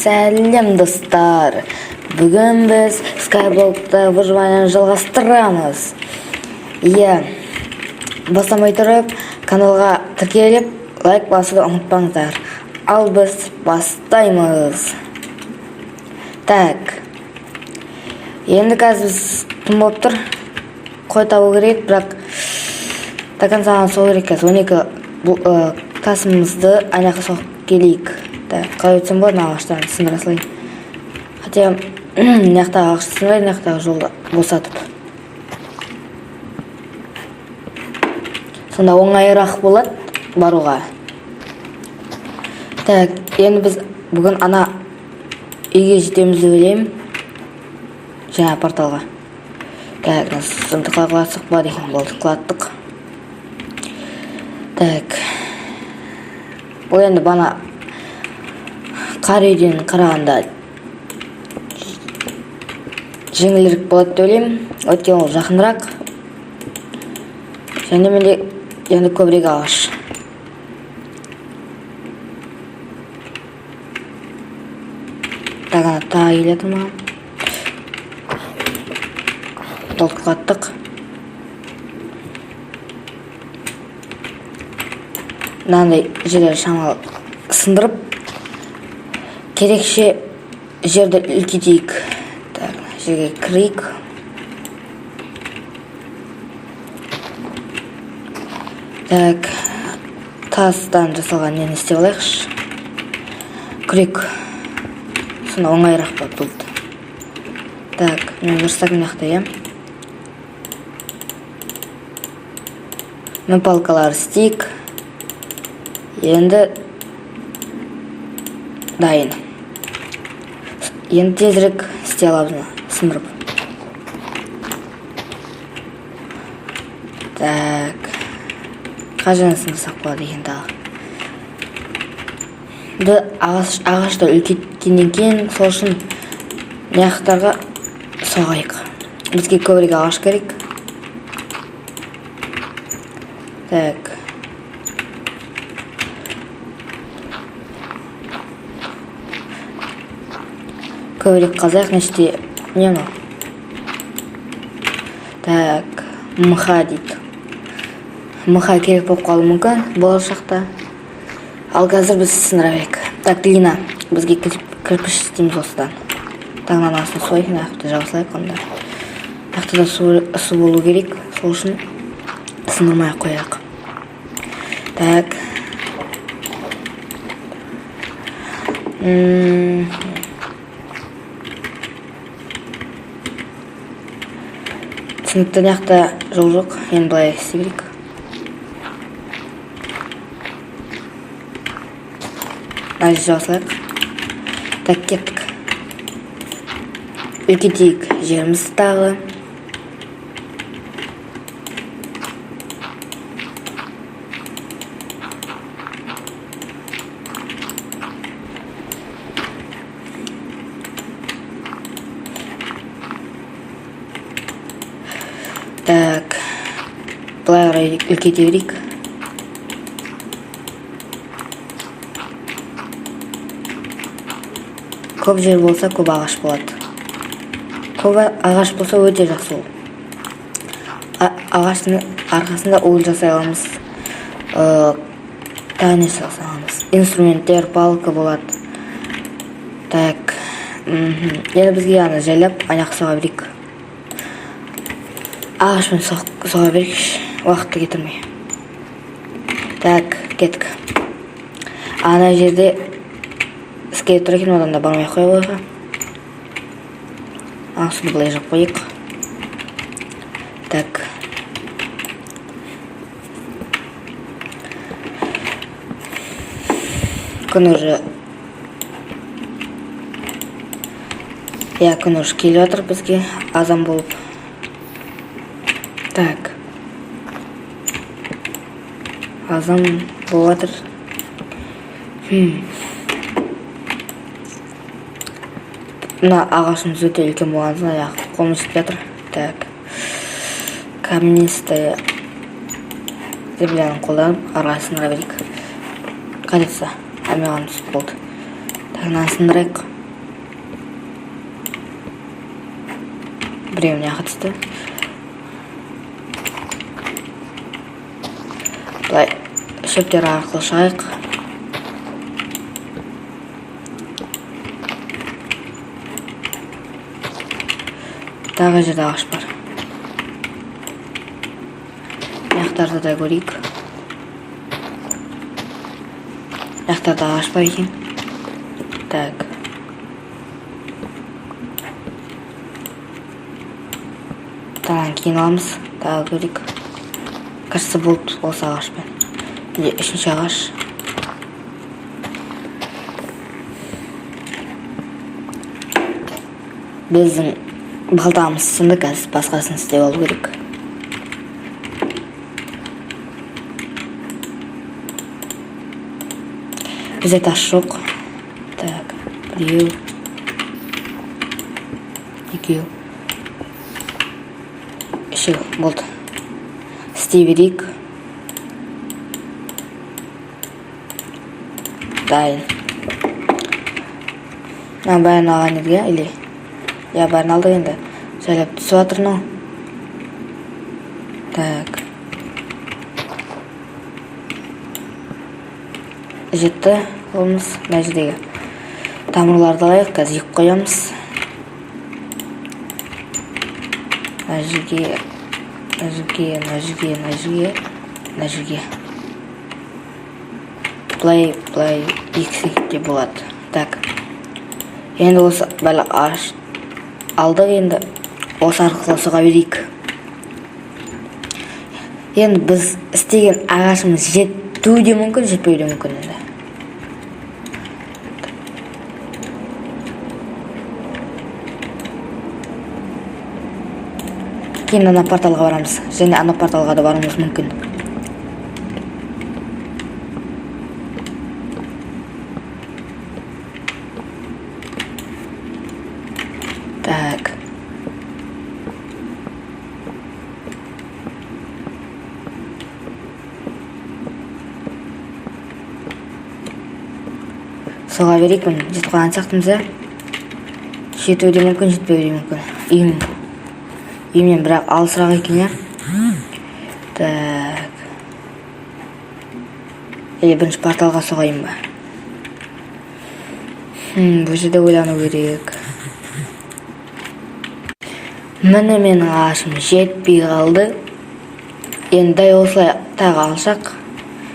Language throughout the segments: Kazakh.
Сәлем, достар! Бүгін біз Skyblockта выживание жалғастырамыз. Иә, бастамай тұрып, каналға тіркеліп, лайк басуды ұмытпаңыздар. Ал біз бастаймыз. Так. Енді қазір біз түн болып тұр. Қой табу керек, бірақ до конца соғу керек қазір. 12 бұл, тасымызды ана жаққа соғып келейік. Так, қалай өтсем болады? Мына ағаштарын сындыра салайын. Хотя мына жақтағы ағашты сындырайын, мына жақтағы жолды босатып. Сонда оңайырақ болады баруға. Так, енді біз бүгін ана үйге жетеміз деп ойлаймын. Жаңа порталға. Так, мына сынды қалай құлатсақ болады екен? Болды, құлаттық. Так. Бұл енді бана қар үйден қарағанда жеңілірек болады деп ойлаймын. Өйткені ол жақынырақ. Және менде енді көбірек ағаш. Так, ана тағы келеді маған. Толық құлаттық. Мынандай жерлер шамалы сындырып, керекше жерді үлкейтейік. Так, мына жерге кірейік. Так, тастан жасалған нені істеп алайықшы. Күрек. Сонда оңайырақ болады болды. Так, мен верстак мына жақта, иә. Мына палкалар істейік. Енді дайын. Енді тезірек істей аламыз мына сындырып. Так. Қай жерден сындырсақ болады екен тағы? Енді ағашты үлкейткеннен кейін сол үшін мына жақтарға соғайық. Бізге көбірек ағаш керек. Так. Көбірек қазайық, мына жерде не мынау? Так, мха дейді. Мха керек болып қалуы мүмкін болашақта. Ал қазір біз сындыра берейік. Так, глина. Бізге кірпіш істейміз осыдан. Так, мынаның астына су, мына жақта жаба салайық онда. Мына жақта да су болу керек. Сол үшін сындырмай ақ қояйық. Так. Түсінікті, мына жақта жол жоқ. Енді былай істей берейік. Мына жерге жаба салайық. Так, кеттік. Үлкейтейік жерімізді тағы. Так, былай қарай үлкейте берейік. Көп жер болса, көп ағаш болады. Көп ағаш болса, өте жақсы ол. Ағаштың арқасында уголь жасай аламыз. Тағы не жасай аламыз? Инструменттер, палка болады. Так. Енді бізге ана жайлап ана жаққа соға берейік. Ағашпен соға берейікші, уақытты кетірмей. Так, кеттік. Ана жерде скелет тұр екен, одан да бармай ақ қояйық. Суды былай жауып қояйық. Так. Күн уже, иә, күн уже келіп жатыр бізге азан болып. Так. Азан болып жатыр. Мына ағашымыз өте үлкен болған соң аяқ қолым жетпей жатыр. Так. Каменистая земляны қолданып ары сындыра берейік. Қайтса, маған түсіп болды. Так, мынаны сындырайық. Біреуі мына жаққа түсті. Былай шөптер арқылы шығайық. Тағы жерде ағаш бар. Мына жақтарды да көрейік. Мына жақтарда ағаш бар екен. Так. Тағын кейін аламыз. Тағы көрейік. Кажется, болды осы ағашпен. Или үшінші ағаш. Біздің балтамыз сынды, қазір басқасын істеп алу керек. Бізде тас жоқ. Так, біреу, екеу, үшеу болды. Істей берейік. Дайын. Мына бәрін алған едік, иә? Или? Иә, бәрін алдық енді. Жайлап түсіп жатыр мынау. Так. Жетті қолымыз. Мына жердегі тамырларды алайық, қазір егіп қоямыз. Мына жерге, мына жерге, мына жерге, мына жерге, мына жерге. Былай, былай ексек те болады. Так. Енді осы барлық ағаш алдық, енді осы арқылы соға берейік. Енді біз істеген ағашымыз жетуі де мүмкін, жетпеуі де мүмкін енді. Кейін ана порталға барамыз. Және ана порталға да баруымыз мүмкін. Так. Соға берейік, міне жетіп қалған сияқтымыз, иә? Жетуі де мүмкін, жетпеуі де мүмкін. Үйімнен бірақ алысырақ екен, иә? Так. Или бірінші порталға соғайын ба? Бұл жерде ойлану керек. Міне менің ағашым жетпей қалды. Енді дәл осылай тағы алсақ,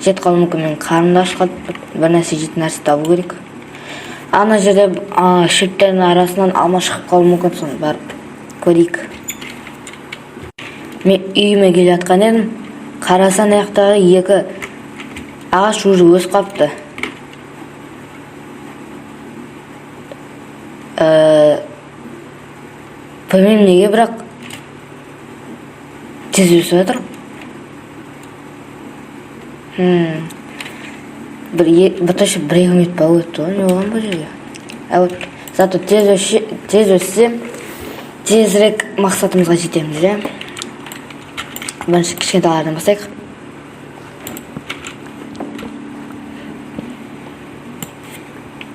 жетіп қалуы мүмкін. Менің қарным да аш қалды. Бір нәрсе жейтін нәрсе табу керек. Ана жерде, шөптердің арасынан алма шығып қалуы мүмкін, соны барып көрейік. Мен үйіме келе жатқан едім. Қарасам, ана жақтағы екі ағаш уже өсіп қалыпты. Білмеймін неге, бірақ тез өсіп жатыр. Бір точно бір екі минут па өтті ғой, не болған бұл жерде? А вот зато тез өссе, тезірек мақсатымызға жетеміз, иә? Бірінші кішкентайлардан бастайық.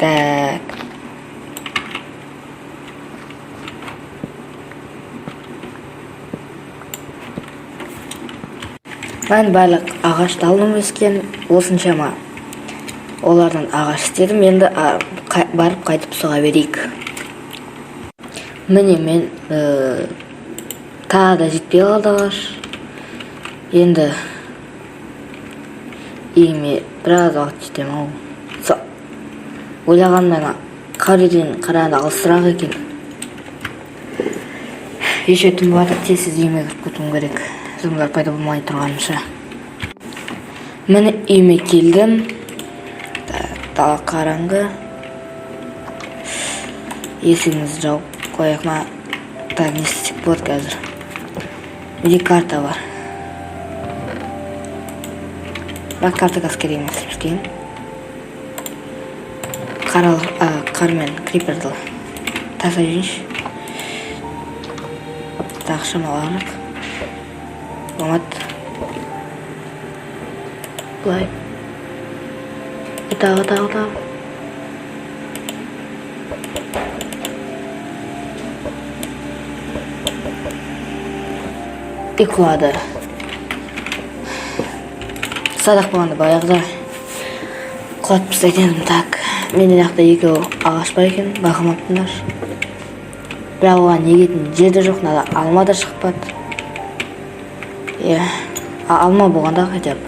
Так. Мен барлық ағашты алдым өскен, осыншама олардан ағаш істедім. Енді барып қайтып соға берейік. Міне мен, тағы да жетпей қалды ағаш. Енді үйіме біраз уақыт жетемін ау. Ойлағанымнан қариден қарағанда алысырақ екен. Еще түн батып, тез үйіме кіріп кетуім керек. Зомбилар пайда болмай тұрғанынша. Міне үйіме келдім. Дала қараңғы. Есігімізді жауып қояйық ма? Так, не істесек болады қазір? Менде карта бар. Бірақ карта қазір керек емес бізге. Қар мен криперді тастай жейінші. Тағы шамаларық. Болмады. Былай. Тағы, тағы, тағы. И құлады. Садақ болғанда баяғыда құлатып тастайтын едім. Так, менде мына жақта екі ағаш бар екен, байқамаппын. Бірақ оған егетін жер де жоқ, мынада алма да шықпады. Иә, алма болғанда хотя бы.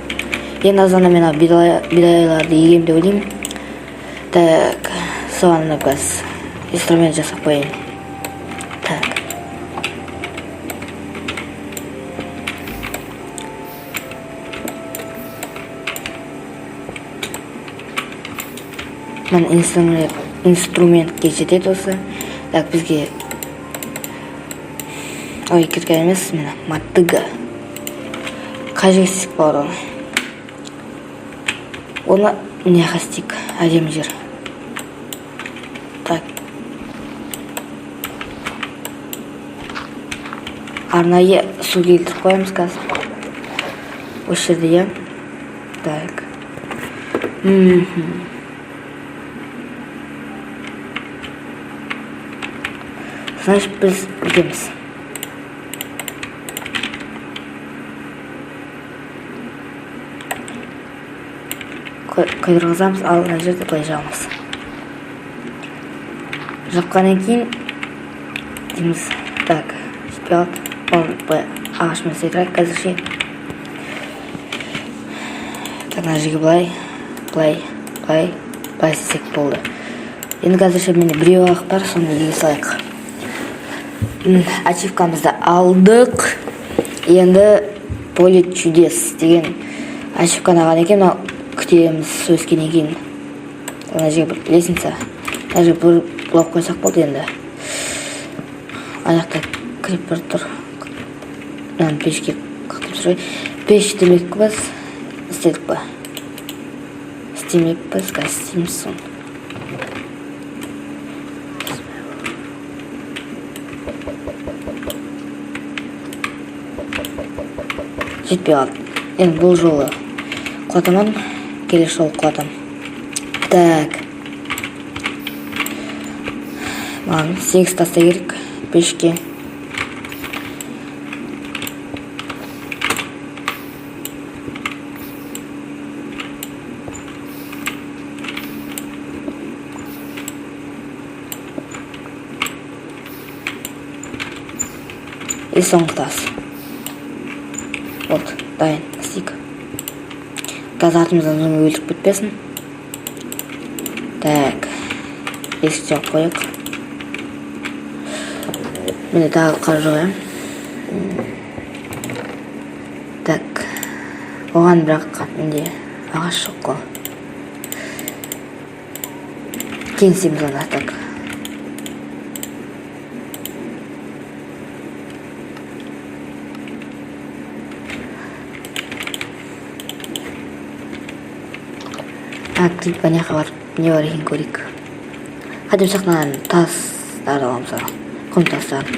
Енді азанда мен бидайларды егемін деп ойлаймын. Так, соған арнап қазір инструмент жасап қояйын. Так. Міне, инструментке жетеді осы. Так, бізге, ой, кирка емес, міне, мотыга. Қай жерге істесек болады оны? Оны мына жаққа істейік, әдемі жер. Так, арнайы су келтіріп қоямыз қазір осы жерде, иә. Так, значит, біз бітеміз. Қойдырғызамыз, ал мына жерде былай жабамыз. Жапқаннан кейін дейміз. Так, жетпей қалды. Оны былай ағашпен істей тұрайық әзірше. Так, мына жерге былай, былай, былай, былай істесек болды. Енді қазірше менде біреу ақ бар, соны еге салайық. Ачивкамызды алдық. Енді «Поле чудес» деген ачивканы алған екен. Мынау күтеміз өскеннен кейін. Мына жерге бір лестница, мына жерге бір блок қойсақ болды. Енді ана жақта крипер тұр. Мынаны пешке қақтырып тастайық. Пеш істемекпіз, істедік па, істемекпіз, қазір істейміз соны. Жетпей қалды. Енді бұл жолы құлатамадым, келесі жолы құлатамын. Так, маған 8 таста керек пешке. И соңғы тас болды, дайын. Істейік қазір, артымыздан зомби өлтіріп кетпесін. Так, есікті жауып қояйық. Менде тағы қар жоқ, иә. Так, оған бірақ менде ағаш жоқ қой, кейін істейміз оны. Так, а клип ана жаққа барып не бар екенін көрейік. Хотя бы мынаның тастарды аламыз, ана құм тастарын.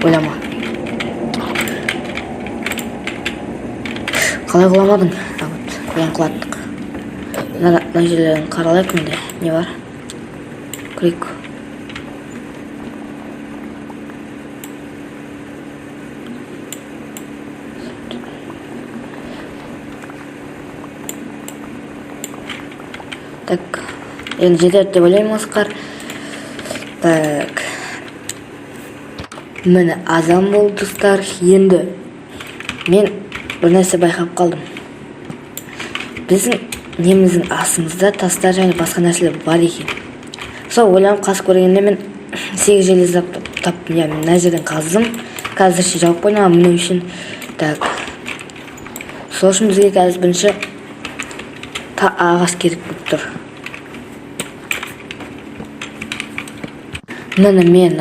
Ойлама, қалай құламадың? А, вот қоян құлаттық. Мына жерлерін қаралайық, менде не бар, көрейік. Так, енді жетеді деп ойлаймын осы қар. Так, міне, азан болды, достар. Енді мен бір нәрсе байқап қалдым: біздің неміздің астымызда тастар және басқа нәрселер бар екен. Сол ойланып қазып көргенде, мен 8 железо таптым, иә. Мен мына жерден қаздым, қазірше жауып қойдым міну үшін. Так, сол үшін бізге қазір бірінші ағаш керек болып тұр. Міне, мен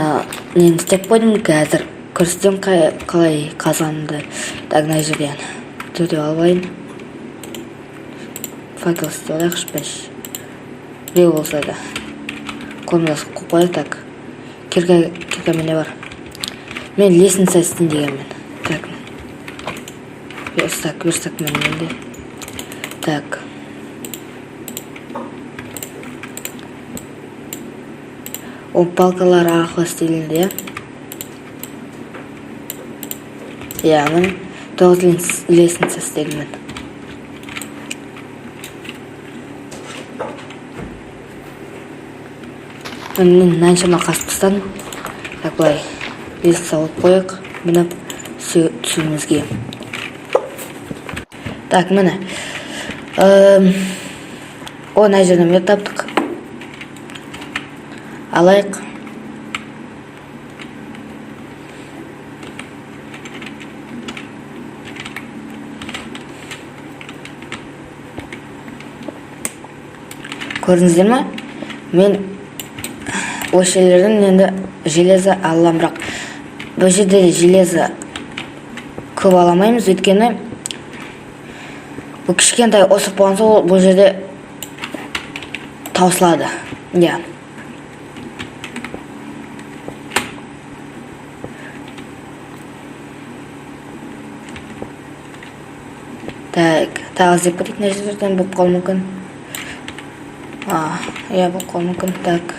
нені істеп қойдым, қазір көрсетемін қалай қазғанымды. Так, мына жерден төртеу алып алайын. Факел істеп алайықшы бірінші, біреу болса да қолымда қойып қояйық. Так, кирка, кирка менде бар. Мен лестница істейін дегенмін. Так. Верстак, верстак міне менде. Так. Ол палкалар арқылы істелінді, иә? Иә, міне 9 лестница істедім мен. Мен мынаншама қазып тастадым. Так, былай лестница қойып қояйық, мініп түсуімізге. Так, міне. О, мына жерден мед таптық. Алайық. Көрдіңіздер ма? Мен осы жерлерден енді железо аламын, бірақ бұл жерде де железо көп ала алмаймыз, өйткені бұл кішкентай осып болған соң, ол бұл жерде таусылады. Иә. Так, тағы іздеп көрейік, мына жерлерден болып қалуы мүмкін. А, иә, болып қалуы мүмкін. Так.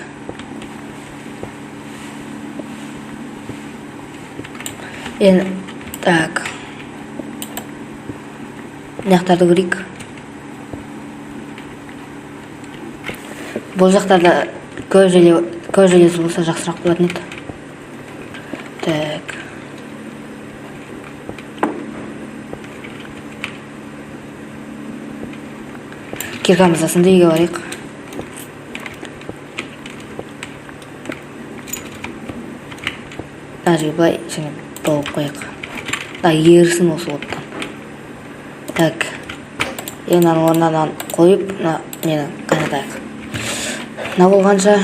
Енді, так. Мына жақтарды көрейік. Бұл жақтарда көп железо болса, жақсырақ болатын еді. Так. Киркамыз асынды, үйге барайық. Мына жерге былай және болып қояйық. Да, ерісін осы оттан. Так. Енді мынаның орнына мынаны қойып, мына нені қайнатайық. Мына болғанша,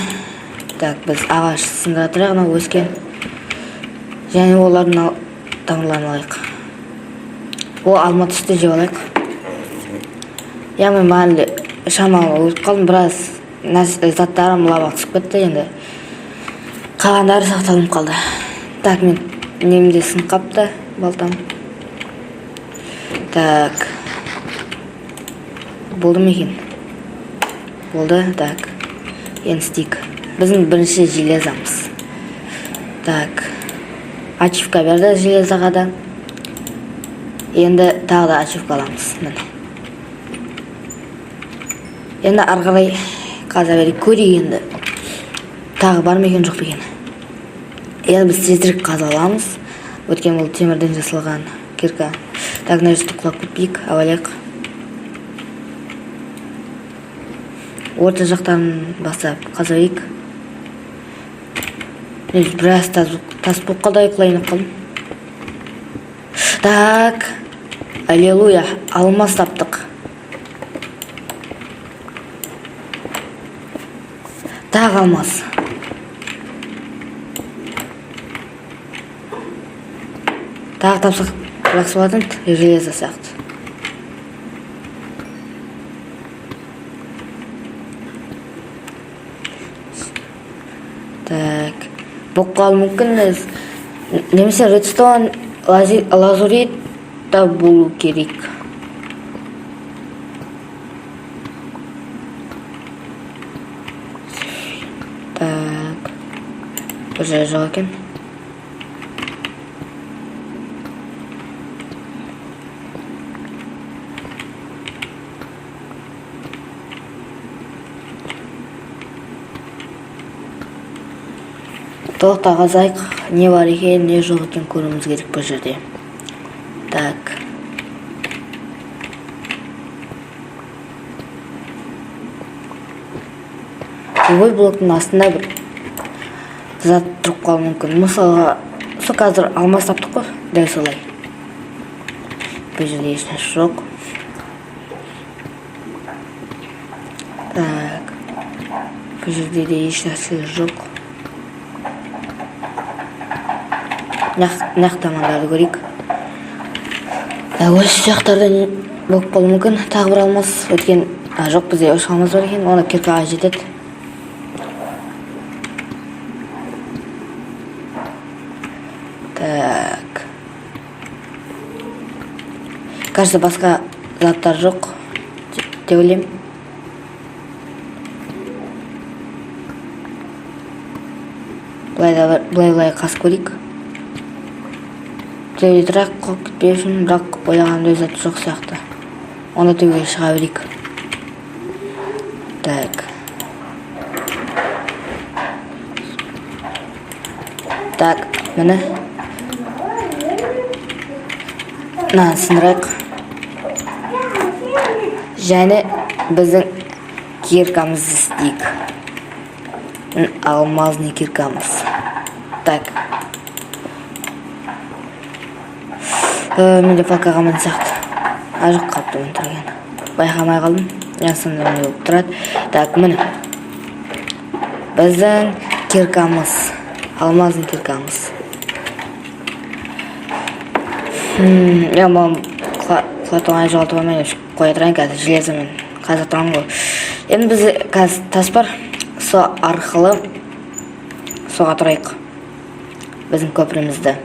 так, біз ағаш сындыра тұрайық, мынау өскен. Және олардың тамырларын алайық. О, алма түсті, жеп алайық. Иә, мен маған шамалы өліп қалдым, біраз заттарым лаваға түсіп кетті енді. Қалғандары сақталынып қалды. Так, мен немде сынып қапты балтам. Так. Болды ма екен? Болды, так. Енді істейік. Біздің бірінші железамыз. Так. Ачивка берді железаға да. Енді тағы да ачивка аламыз. Міне. Енді ары қарай қаза берейік, көрейік енді. Тағы бар ма екен, жоқ па екен. Енді біз тезірек қаза аламыз. Өйткені бұл темірден жасалған кирка. Так, мына жерде құлап кетпейік, абайлайық. Орта жақтан бастап қаза берейік. Біраз тас болып қалды, құлайын қалдым. Так, аллилуйя, алмас таптық. Тағы алмас. Тағы тапсақ жақсы болатын еді, железо сияқты. Так, болып қалуы мүмкін, немесе редстоун, лазурит та болу керек. Так, бір жер жоқ екен. Толықта қазайық, не бар екен, не жоқ екен көруіміз керек бұл жерде. Так. Любой блоктың астында бір зат тұрып қалуы мүмкін. Мысалға, сол қазір алмас таптық қой, дәл солай. Бұл жерде ешнәрсе жоқ. Так. Бұл жерде де ешнәрсе жоқ. Нақ тамандарды көрейік. Осы жақтарда не болып қалуы мүмкін. Тағы бір алмас. Өткен, жоқ, бізде үш алмас бар екен. Оны киркаға жетеді. Так. Кажется, басқа заттар жоқ деп ойлаймын. Былай да былай, былай қазып көрейік. Төбеде тұрайық, қорқып кетпеу үшін, бірақ ойлағандай зат жоқ сияқты. Онда төбеге шыға берейік. Так. Так, міне. Мынаны сындырайық. Және біздің киркамызды істейік. Алмазный киркамыз. Так. Менде палка қалмайтын сияқты. А, жоқ, қалыпты міне тұрған. Байқамай қалдым. Я сондай не болып тұрады. Так, міне. Біздің киркамыз. Алмазный киркамыз. Я маған құлатуға жоғалтып алмайын деп қоя тұрайын, қазір железомен қазір тұрамын ғой. Енді бізде қазір тас бар. Со арқылы соға тұрайық. Біздің көпірімізді.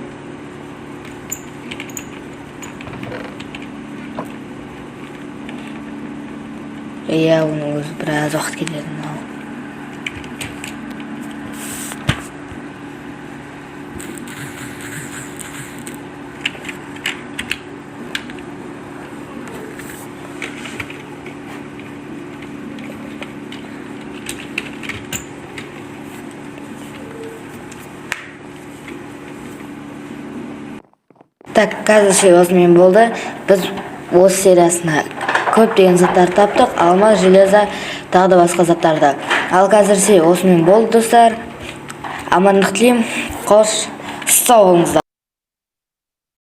Иә, оның өзі біраз уақыт кетеді мынау. Так, қазірше осымен болды. Біз осы сериясына көптеген заттар таптық. Алмаз, железо, тағы да басқа заттарды. Ал қазірше осымен болды, достар. Амандық тілеймін. Қош, сау болыңыздар.